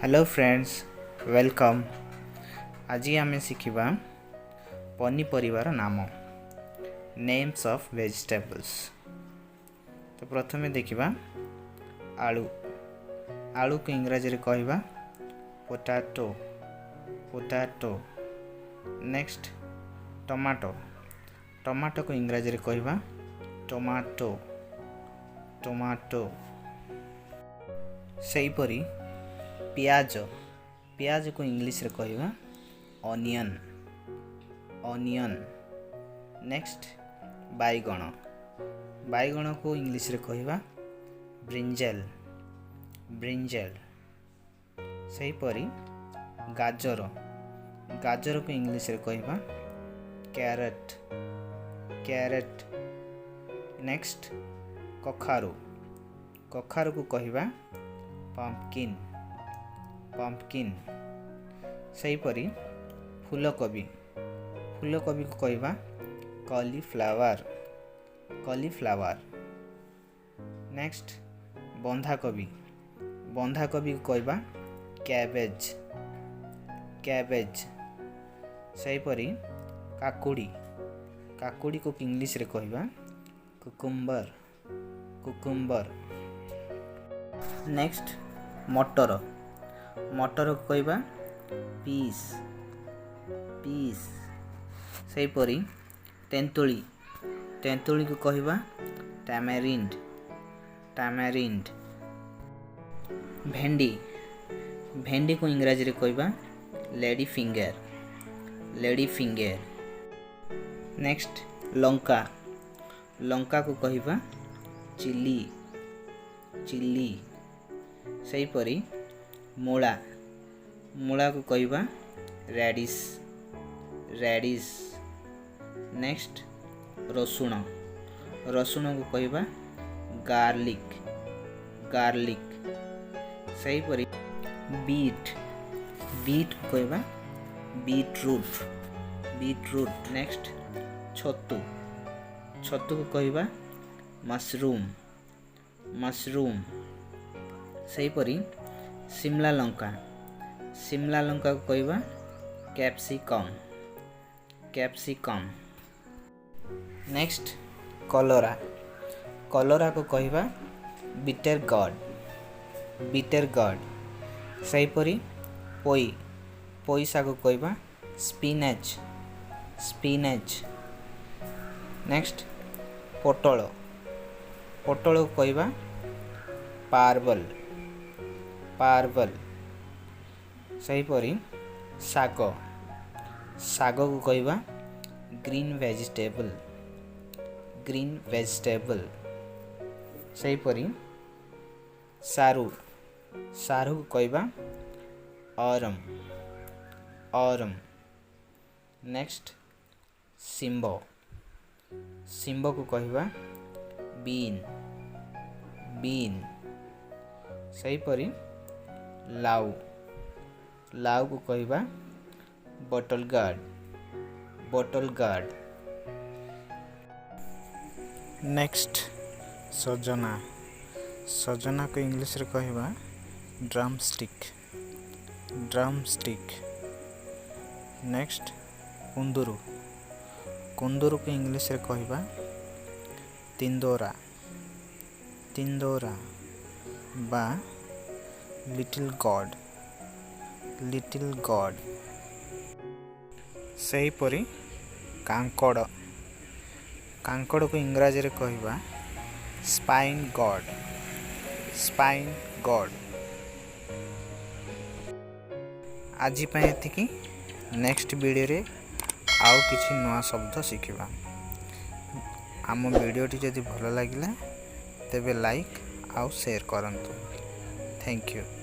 Hello friends, welcome. ଆଜି ଆମେ ଶିଖିବା ପନିପରିବାର ନାମ, ନେମ୍ସ ଅଫ୍ ଭେଜିଟେବଲ୍ସ। ତ ପ୍ରଥମେ ଦେଖିବା ଆଳୁ। ଆଳୁକୁ ଇଂରାଜୀରେ କହିବା ପୋଟାଟୋ, ପୋଟାଟୋ। Next tomato. ଟମାଟୋକୁ ଇଂରାଜୀରେ କହିବା ଟମାଟୋ, ଟମାଟୋ। ସେହିପରି ପିଆଜ। ପିଆଜକୁ ଇଂଲିଶରେ କହିବା ଅନିଅନ୍, ଅନିଅନ୍। ନେକ୍ସଟ ବାଇଗଣ। ବାଇଗଣକୁ ଇଂଲିଶରେ କହିବା ବ୍ରିଞ୍ଜେଲ, ବ୍ରିଞ୍ଜେଲ। ସେହିପରି ଗାଜର। ଗାଜରକୁ ଇଂଲିଶରେ କହିବା କ୍ୟାରେଟ୍, କ୍ୟାରେଟ୍। ନେକ୍ସଟ କଖାରୁ। କଖାରୁକୁ କହିବା ପମ୍ପକିନ୍, ପମ୍ପକିନ୍। ସେହିପରି ଫୁଲକୋବି। ଫୁଲକୋବିକୁ କହିବା କଲିଫ୍ଲାୱାର, କଲିଫ୍ଲାୱାର। ନେକ୍ସଟ ବନ୍ଧାକୋବି। ବନ୍ଧାକୋବିକୁ କହିବା କ୍ୟାବେଜ୍, କ୍ୟାବେଜ୍। ସେହିପରି କାକୁଡ଼ି। କାକୁଡ଼ିକୁ ଇଂଲିଶରେ କହିବା କୁକୁମ୍ବର, କୁକୁମ୍ବର। ନେକ୍ସଟ ମଟର। ମଟରକୁ କହିବା ପିସ୍, ପିସ୍। ସେହିପରି ତେନ୍ତୁଳି। ତେନ୍ତୁଳିକୁ କହିବା ଟାମାରିଣ୍ଡ, ଟାମାରିଣ୍ଡ। ଭେଣ୍ଡି। ଭେଣ୍ଡିକୁ ଇଂରାଜୀରେ କହିବା lady finger, lady finger. Next ଲଙ୍କା। ଲଙ୍କାକୁ କହିବା ଚିଲି, ଚିଲି। ସେହିପରି ମୂଳା। ମୂଳାକୁ କହିବା ରାଡ଼ିସ୍, ରାଡ଼ିସ୍। ନେକ୍ସଟ ରସୁଣ। ରସୁଣକୁ କହିବା ଗାର୍ଲିକ୍, ଗାର୍ଲିକ୍। ସେହିପରି ବିଟ୍। ବିଟ୍କୁ କହିବା ବିଟ୍ରୁଟ୍, ବିଟ୍ରୁଟ୍। ନେକ୍ସଟ ଛତୁ। ଛତୁକୁ କହିବା ମସରୁମ୍, ମସରୁମ୍। ସେହିପରି ସିମଲା ଲଙ୍କା। ସିମଲା ଲଙ୍କାକୁ କହିବା କ୍ୟାପ୍ସିକମ୍, କ୍ୟାପ୍ସିକମ୍। ନେକ୍ସଟ କଲରା। କଲରାକୁ କହିବା ବିଟର ଗର୍ଡ, ବିଟର ଗର୍ଡ। ସେହିପରି ପୋଇ। ପୋଇ ଶାଗକୁ କହିବା ସ୍ପିନାଚ୍, ସ୍ପିନାଚ୍। ନେକ୍ସଟ ପୋଟଳ। ପୋଟଳକୁ କହିବା ପାର୍ବଲ, ପାର୍ବଲ। ସେହିପରି ଶାଗ। ଶାଗକୁ କହିବା ଗ୍ରୀନ୍ ଭେଜିଟେବଲ୍, ଗ୍ରୀନ୍ ଭେଜିଟେବଲ୍। ସେହିପରି ସାରୁ। ସାରୁକୁ କହିବା ଅରମ୍, ଅରମ୍। ନେକ୍ସଟ ଶିମ୍ବ। ଶିମ୍ବକୁ କହିବା ବିନ୍, ବିନ୍। ସେହିପରି ଲାଉ। ଲାଉକୁ କହିବା bottle gourd, bottle gourd. Next ସଜନା। ସଜନାକୁ ଇଂଲିଶରେ କହିବା drumstick, drumstick. Next କୁନ୍ଦୁରୁ। କୁନ୍ଦୁରୁକୁ ଇଂଲିଶରେ କହିବା ତିନ୍ଦୋରା, ତିନ୍ଦୋରା ବା ଲିଟିଲ୍ ଗର୍ଡ, ଲିଟିଲ୍ ଗର୍ଡ। ସେହିପରି କାଙ୍କଡ଼। କାଙ୍କଡ଼କୁ ଇଂରାଜୀରେ କହିବା ସ୍ପାଇନ୍ ଗର୍ଡ, ସ୍ପାଇନ୍ ଗର୍ଡ। ଆଜି ପାଇଁ ଏତିକି। ନେକ୍ସଟ ଭିଡ଼ିଓରେ ଆଉ କିଛି ନୂଆ ଶବ୍ଦ ଶିଖିବା। ଆମ ଭିଡ଼ିଓଟି ଯଦି ଭଲ ଲାଗିଲା, ତେବେ ଲାଇକ୍ ଆଉ ସେୟାର କରନ୍ତୁ। Thank you.